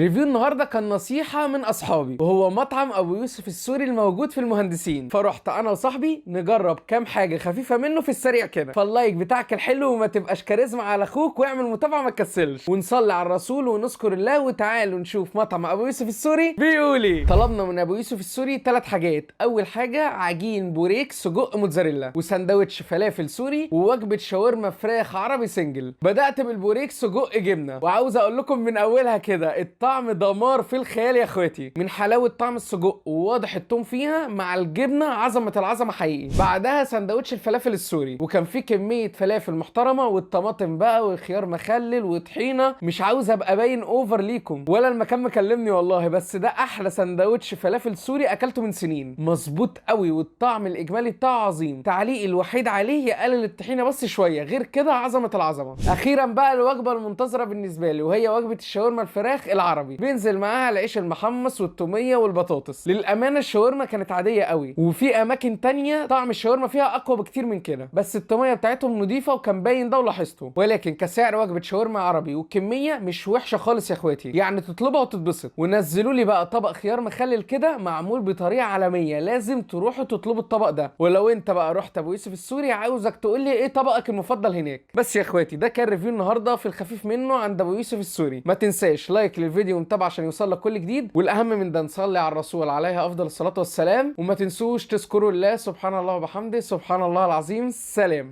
review النهارده كان نصيحة من اصحابي، وهو مطعم ابو يوسف السوري الموجود في المهندسين. فرحت انا وصاحبي نجرب كام حاجة خفيفة منه في السريع كده. فال like بتاعك الحلو وما تبقاش كاريزما على اخوك، واعمل متابعة ما تكسلش، ونصلي على الرسول ونذكر الله، وتعالوا نشوف مطعم ابو يوسف السوري بيقول ايه. طلبنا من ابو يوسف السوري 3 حاجات. اول حاجة عجين بوريك سجق موتزاريلا، وسندوتش فلافل سوري، ووجبة شاورما فراخ عربي single. بدأت بالبوريك سجق جبنة، وعاوز اقول لكم من اولها كده الطعم دمار في الخيال يا اخواتي، من حلاوة طعم السجق وواضح التوم فيها مع الجبنة، عظمه العظمة حقيقي. بعدها سندوتش الفلافل السوري، وكان فيه كمية فلافل محترمه، والطماطم بقى والخيار مخلل وطحينه. مش عاوز ابقى باين over ليكم ولا المكان مكلمني والله، بس ده احلى سندوتش فلافل سوري اكلته من سنين، مظبوط قوي والطعم الاجمالي بتاعه عظيم. تعليقي الوحيد عليه يقلل الطحينه بس شوية، غير كده عظمه العظمة. اخيرا بقى الوجبة المنتظره بالنسبة لي، وهي وجبة الشاورما الفراخ العربي، بينزل معاها العيش المحمص والتوميه والبطاطس. للامانة الشاورما كانت عادية قوي، وفي اماكن تانية طعم الشاورما فيها اقوى بكتير من كده، بس التوميه بتاعتهم نضيفه وكان باين ده ولاحظته. ولكن كسعر وجبة شاورما عربي والكميه مش وحشة خالص يا اخواتي، يعني تطلبها وتتبسط. ونزلوا لي بقى طبق خيار مخلل كده معمول بطريقة عالمية، لازم تروحوا تطلبوا الطبق ده. ولو انت بقى رحت ابو يوسف السوري عاوزك تقول لي ايه طبقك المفضل هناك. بس يا اخواتي ده كان review النهارده في الخفيف منه عند ابو يوسف السوري. ما تنساش like للفيديو ومتابعة عشان يوصل لك كل جديد، والاهم من ده نصلي على الرسول عليه افضل الصلاة والسلام، وما تنسوش تذكروا الله سبحان الله وبحمده سبحان الله العظيم. سلام.